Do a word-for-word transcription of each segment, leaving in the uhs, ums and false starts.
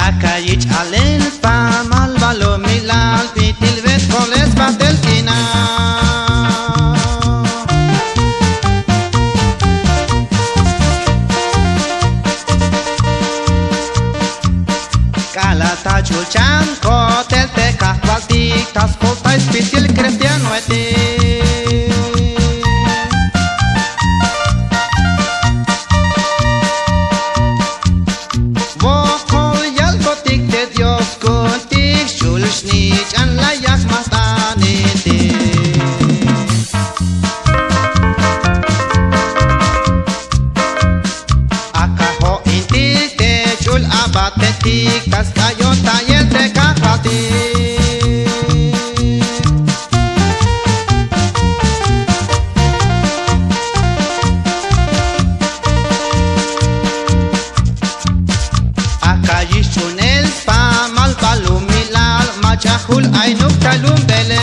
Ak'a yich' alel pamal balumilal bit'il betkolel sbajtel k'inal. K'alal ta ch'ulchan ko'tel te Kajwaltik ta skoltay spisil cristianoetik. Wokol yalbotik te Dios ku'untik xch'ul snich'an la yak' majt'aniltik. Ak'a jo'intik te ch'ul abatetik ta sk'ayotayel te Kajwaltik. Ak'a yich' ch'unel spamal balumilal mach'a jul aynuk ta lumbelel.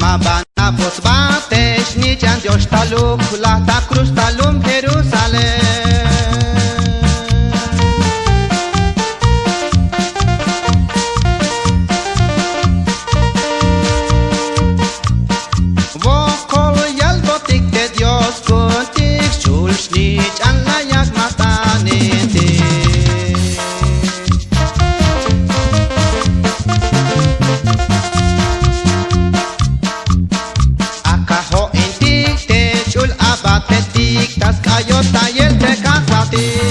Ma ban apot sba te snich'an Dios xtaluk la ta cruz ta lum Jerusalén. Wokol yalbotik te Dios ku'untik xch'ul snich'an la yak' majt'aniltik. Ak'a jo'intik te ch'ul abatetik ta sk'ayotayel te Kajwaltik.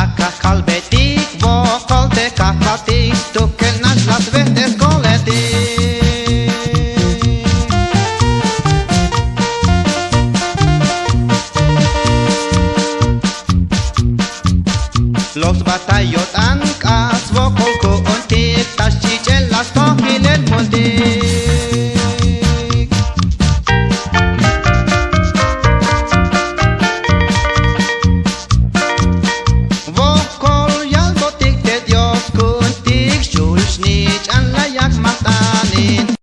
Ak'a kalbetik wokol te Kajwaltik stukel nax la sbejt'eskoletik. Lok sba ta yo'tan k'ax swokol ku'untik ta xchich'el la stojilel multik. Wokol yalbotik te Dios ku'untik xch'ul snich'an la yak' majt'aniltik.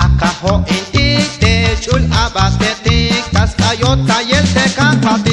Ak'a jo'intik te ch'ul abatetik ta sk'ayotayel te Kajwaltik.